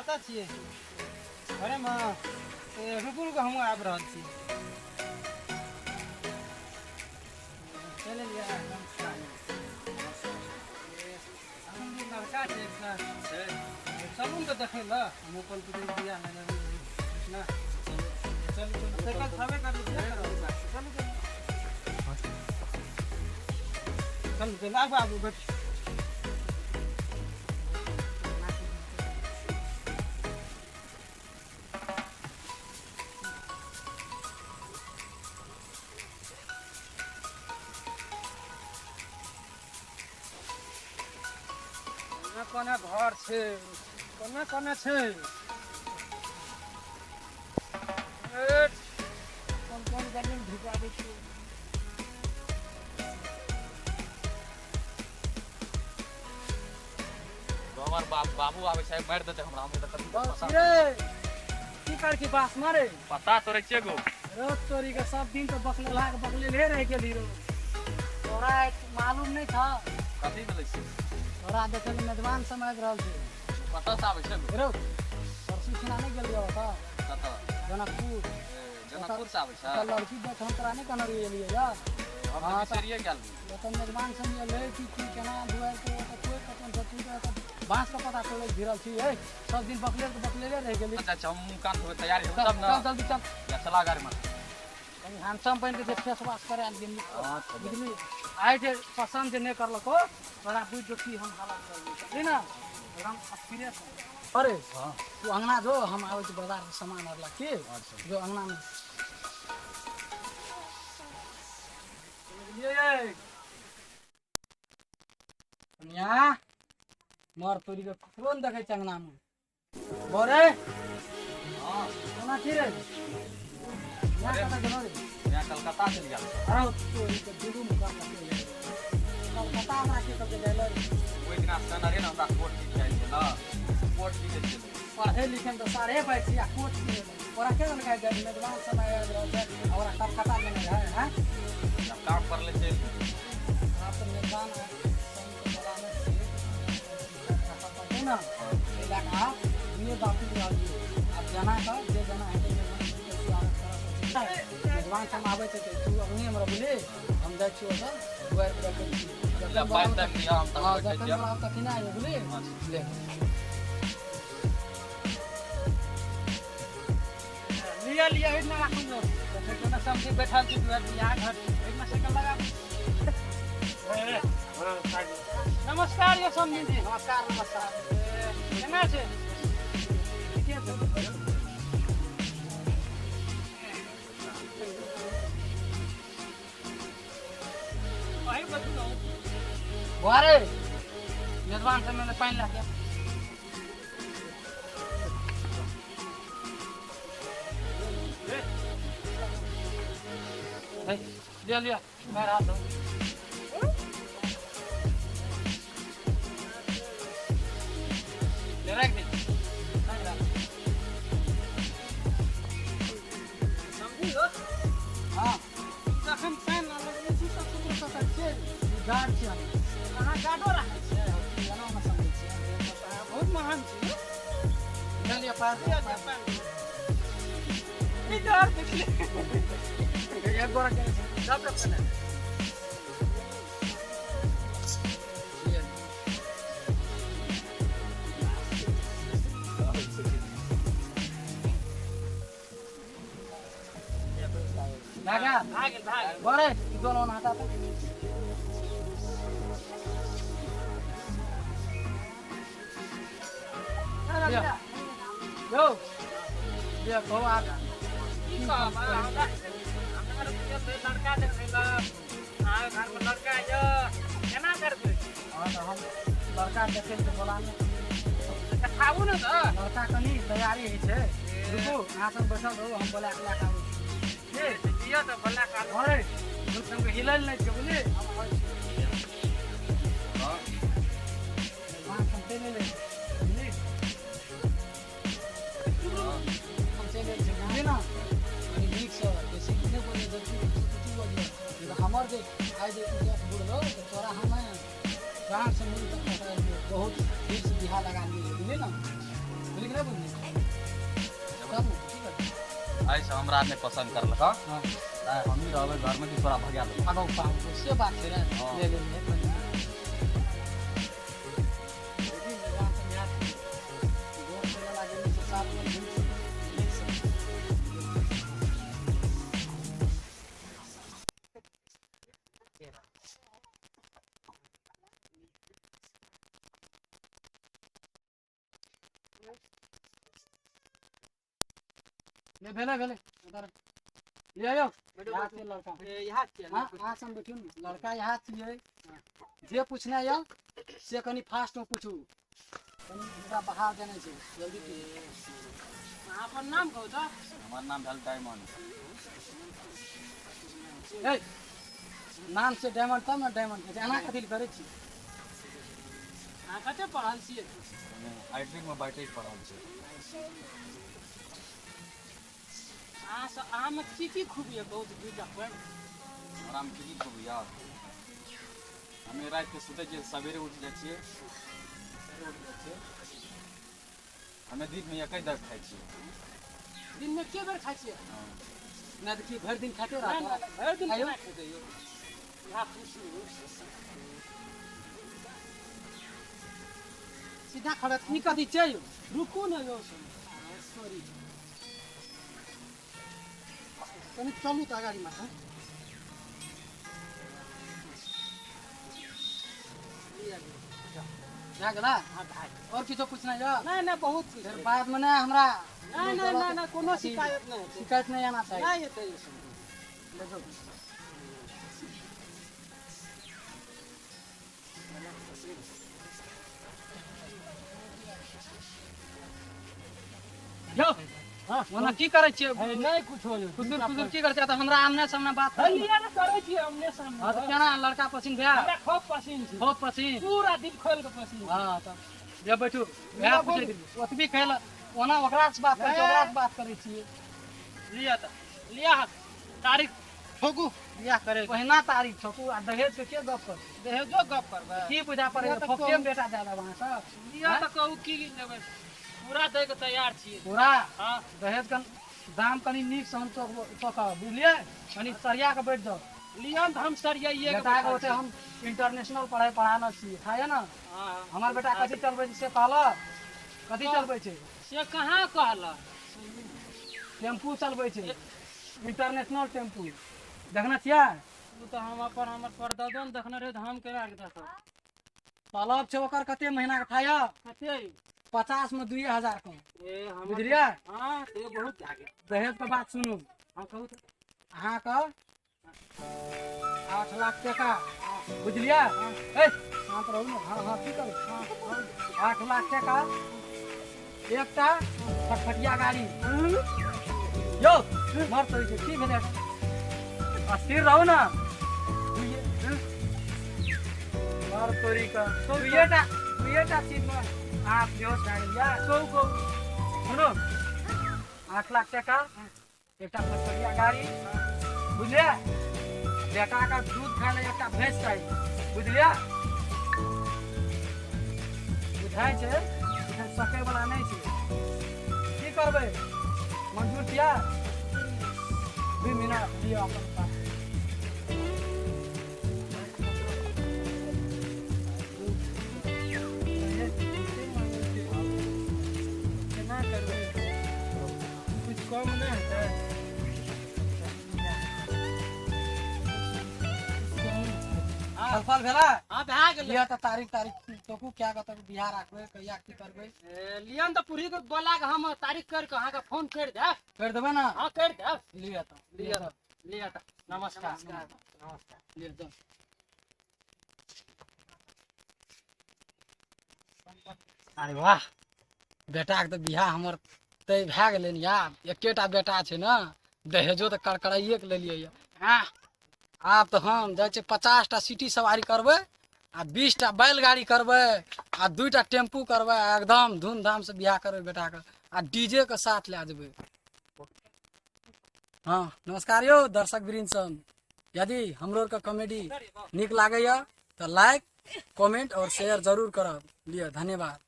कतऽ छियै? घरेमे? ए, रुकू रुकू, हमहूँ आबि रहल छी। चलि एलियै। नमस्कार। अखन जे लड़का छै एकटा छै, चलू ने तऽ देखै लए। हम अपन पुतहु बियाह लए ने। चलू चलू, साइकिल छेबे करू, चलू चलू चलू चलू, आबू आबू, बैठू। कोना कोना घर छै, कोना कोना छै, कोन कोन गलीमे ढुकाबै छै। हमर बाप बाबू आबै छै, मारि देतै हमरा। हम तऽ कथी पता रे, की कर छी बास मारे? पता तोरे छियै गो। रोज चोरी के सब दिन तो बकलेला के बकलेले रह गेली रो। तोरा मालूम नहीं था? कथी मिलै छै? तोरा देखे में मेजबान समझ रहल छै। कतऽ से आबै छै गो? रो, परसू छिना नहीं गेलियो ओतऽ? कतऽ? जनकपुर। जनकपुर से आबै छै? ओतऽ लड़की देख हम तोरा नहीं कहने रहियै या? हम तऽ हाँ, बिसरिये गेल रही। ओतऽ मेजबान सब एलै कि की केना दुआरि के ओतऽ कोइ कतऽ तू तऽ बाँस के पता तोड़ै भिरल छी। ए, सब दिन बकलेल के बकलेले रहि गेली। अच्छा अच्छा, हम मुँह कान धोबै, तैयारी हेबै चल तब ने। चल, जल्दी चल। या चला गाड़ी में। कनि हैंडसम बनि के जे फेस वाश करा गेली। हाँ, तऽ बुझली, आइ जे पसन्द जे नहि करलको तोरा, बुझि जो की हम हालत कर बुझली ने, एकदम फ्रेश। अरे हाँ। तू अंगना जो, हम आबै छी बाजार से सामान आर ला के। अच्छा। जो अंगना में। बुझलियै कनिया, मर तोरी के ककरो ने देखै छै अंगना में। बोरे। हाँ। कोना छी रे? यहाँ कतऽ गेलो रे? यहाँ कलकत्ता चलि गेल। अरे तोरी के जुलुम कर के चलि गेलै। कलकत्ता हमरा के कतऽ गेलै रे? ओहि दिना सनरे ने हमरा कोट कीन जाइ छै ने, कोट कीनै छलै। पढ़े लिखे में तऽ साढ़े बाइस छी आ कोट की भेलै? ओकरा के देलकै जे मेजबान समय आबि रहल छै आ ओकरा कलकत्ता गेलै रहै? हैं? जब काम पड़लै चलि गेलै। आब तऽ मेजबान बोलाने छियै ने, एहि लए कऽ आब दुइए बापी रहलियै। आब जना कऽ जे जना हेतै, मेजबान के स्वागत करऽ पड़तै। मेजबान सब आबै छै तऽ तू अंगने मे रहबही, हम जाइ छियै ओतऽ दुआरि पर रखै छियै। ले जखन पानि बोलाउ तानि दिअ, हम तब हँ बैठै जखन छियै। बोलाउ तखने आइयो, बुझली? अच्छा। ले लिअ लिअ, एहिना राखू ने। देखै छियै ने समझी बैठल छी दुआरि पर, यहाँ घर एहिना साइकिल लगा। नमस्कार यौ समझी जी। नमस्कार नमस्कार। केना छै? ठीके छै। अहीं बैठू ने। बुआ रे, मेजबान सब में पानि लए के। हे, लिअ लिअ, पैर हाथ धो। ले, राखि दे, राखि दे। समझी हो? हाँ। जखन पानि ना लगबै छी तब ककरो कतऽ छियै? ई गार्ड छियै हम। अहाँ गार्डो राखै छियै? एना ने समझै छियै। अहाँ बहुत महान छी। ले लिअ पैर धो, लिअ, पैर। पानि ई डर देखले। एक गोरा के सबके पानि। लिअ। भए गेल? भए गेल, भए गेल। बरे ई दोनो हटा तऽ। लिअ। यौ लिअ, कहू आब। की कहब, हमरा हमरा रुपया से लड़का देखै लए, अहाँके घरमे लड़का यऽ, केना करबै? हाँ, तऽ हम लड़का देखै लए बोलाने। देखाबू ने तऽ। लड़का कनि तैयारी होइ छै। रुकू, अहाँ सब बैठल रहू, हम बोला के लए कऽ आबै छी। लिअ तऽ, बोला कऽ आनू। अरे सबके हिलल नहि छै, बुझली? हम आबै छी। हाँ। वहाँ हम चलि एलै, बुझली? हम चलि एल छी, बुझली ने? कनि नीकसँ, बेसी नहि बजै, जल्दी तू बजियौ, नहि तऽ हमर जे आइ जे इज्जत बुड़लो तऽ तोरा हमे प्राणसँ मूल तक पहुँचा दियौ। बहुत भीड़सँ बिहा लगा लियै, बुझली ने? बुझली कि नहि बुझलियै तब ने की करबै? ऐसे हमरा नहि पसंद करलक। हाँ। आइ हमही रहबै घरमे कि तोरा भगा देबौ? आगो पाओ से बात छै रे। हाँ। ले ले ले देखी, निजाम से याद की। गोर खेले लागे नीचे साथ में नीक से, नीक से। ले भेलै भेलै उधर ले आयो। यहाँ छियै लड़का। यहाँ छियै? हाँ, अहाँ सब बैठियौ ने। लड़का यहाँ छियै। जे पूछना यऽ से कनि फास्ट में पूछू, कनि हमरा बाहर जेनाइ छै, जल्दी पूछू। अहाँ अपन नाम कहू तऽ। हमर नाम भेल डायमंड। ए, नाम से डायमंड तब ने डायमंड कहै छै, एना कथी लए करै छी? अहाँ कते पढ़ल छियै? आइट्रिक मे बैटरी पढ़ल छै। अहाँ सब अहाँमे की की खूबी यऽ कहू तऽ दूटा पॉइंट। हमरामे की की खूबी यऽ? हमे रातिके सुतै छियै, सवेरे उठि जाइ छियै, सवेरे उठि जाइ छियै। हमे दिनमे एकहि दर खाइ छियै। दिनमे के बेर खाइ छियै? हँ। नहि तऽ की भरि दिन खाइते नहि, रहत? नहि, भरि दिन आयौ। केना खेतै यौ? यहाँ पूछू। सीधा खड़ा ई कथी छै यौ? रुकू ने यौ। सॉरी, कनि चलू तऽ अगाडीमा। हँ, भए गेला? हाँ भाइ। आओर किछो पूछना यऽ? नहि नहि, बहुत कुछ। फेर बादमे नहि हमरा नहि नहि नहि नहि, कोनो शिकायत नहि हेतै। शिकायत नहि आना चाही। नहि हेतै यौ। देखो। यौ, ओना की करै छियै? नहि कुछो यौ। कुदुर कुदुर की करै छियै? तऽ हमरा आमने सामने बात करू। लिअ ने, करै छियै आमने सामने। हाँ, तऽ केना लड़का पसिन भेल? हमरा खूब पसिन छै। खूब पसिन? पूरा दिल खोलि कऽ पसिन छै। हाँ, तऽ जे बैठू, वएह पूछै छलियै। ओतबी कहल ओना ओकरा से बात करै छियै, ओकरा से बात करै छियै। लिअ तऽ लिअ, तारीख ठोकू बियाह करै। पहिना तारीख ठोकू आ दहेज के के गप करू? दहेजो गप करबै। की बुझा पड़ै? लिअ तऽ फोके कहू। बेटा दए देब अहाँ सब? लिअ तऽ कहू की लेबै, पूरा दै के तैयार छियै। पूरा? हाँ। दहेज के दाम कनि नीक से हम चौकब, बुझलियै? कनि सरिया के बैठ जाउ। लिअ ने तऽ हम सरियाइए के बेटा के बैठल ओते छी। हम इंटरनेशनल पढ़ाई पढ़ाना छियै, खाइए ने। हाँ। हमर बेटा कथी चलबै छै से कहलक? कथी चलबै छै? से कहाँ कहलक? टेम्पू चलबै छै, इंटरनेशनल टेम्पू देखने छियै? ओ तऽ हम अपन हमर परदादो ने देखने रहै, तऽ हम केना के देखब? तलब छै ओकर कते महीना के खाया? कते? 50 में 2000 कम। ए हमर बुझलियै? हाँ, से बहुत भए गेल। दहेज के बात सुनू। हाँ, कहू तऽ। अहाँके 8 लाख टका, बुझलियै? ए, शांत रहू ने। हाँ हाँ, की करू? 8 लाख टका, एकटा फटफटिया गाड़ी। यौ, मर तोरी छै, की भेलै? अस्थिर रहू ने। मर तोरी के दुइएटा दुइएटा चीजमे अहाँ बेहोश भए गेलियै। कहू कहू। सुनू, 8 लाख टका, एकटा फटफटिया गाड़ी, बुझलियै? बेटाके दूध खाय लए एकटा भैंस चाही, बुझलियै? बुझाइ छै एखन सकैवला नहि छै, की करबै? मंजूर छियै? 2 मिनट दिअ अपन पास। केना करबै? कुछ कम नहि हेतै? फल भेला? हाँ, भए गेलै। लिअ तऽ तारीख तारीख टोकू, क्या कतऽ बियाह राखबै, कहिया की करबै? ए, लिअ ने तऽ पुरी के बोला के हम तारीख करि कऽ अहाँके फोन करि देब। करि देबै ने? हाँ, करि देब। लिअ तऽ। लिअ तऽ, लिअ तऽ, नमस्कार। नमस्कार। लिअ तऽ। अरे वाह, बेटाके तऽ बियाह हमर तय भए गेलै ने यार। एकेटा बेटा छै ने, दहेजो तऽ कड़कड़ाइए के लेलियै यऽ। आँ, आब तऽ हम जाइ छियै 50टा सिटी सवारी करबै आ 20टा बैलगाड़ी करबै आ 2टा टेम्पू करबै आ एकदम धूमधाम से बियाह करबै बेटाके आ डीजे के साथ लए जेबै। हाँ, नमस्कार यौ दर्शक वृंद सब, यदि हमरो आरके कॉमेडी नीक लागैया तऽ लाइक, कमेंट और शेयर जरूर करब। लिअ, धन्यवाद।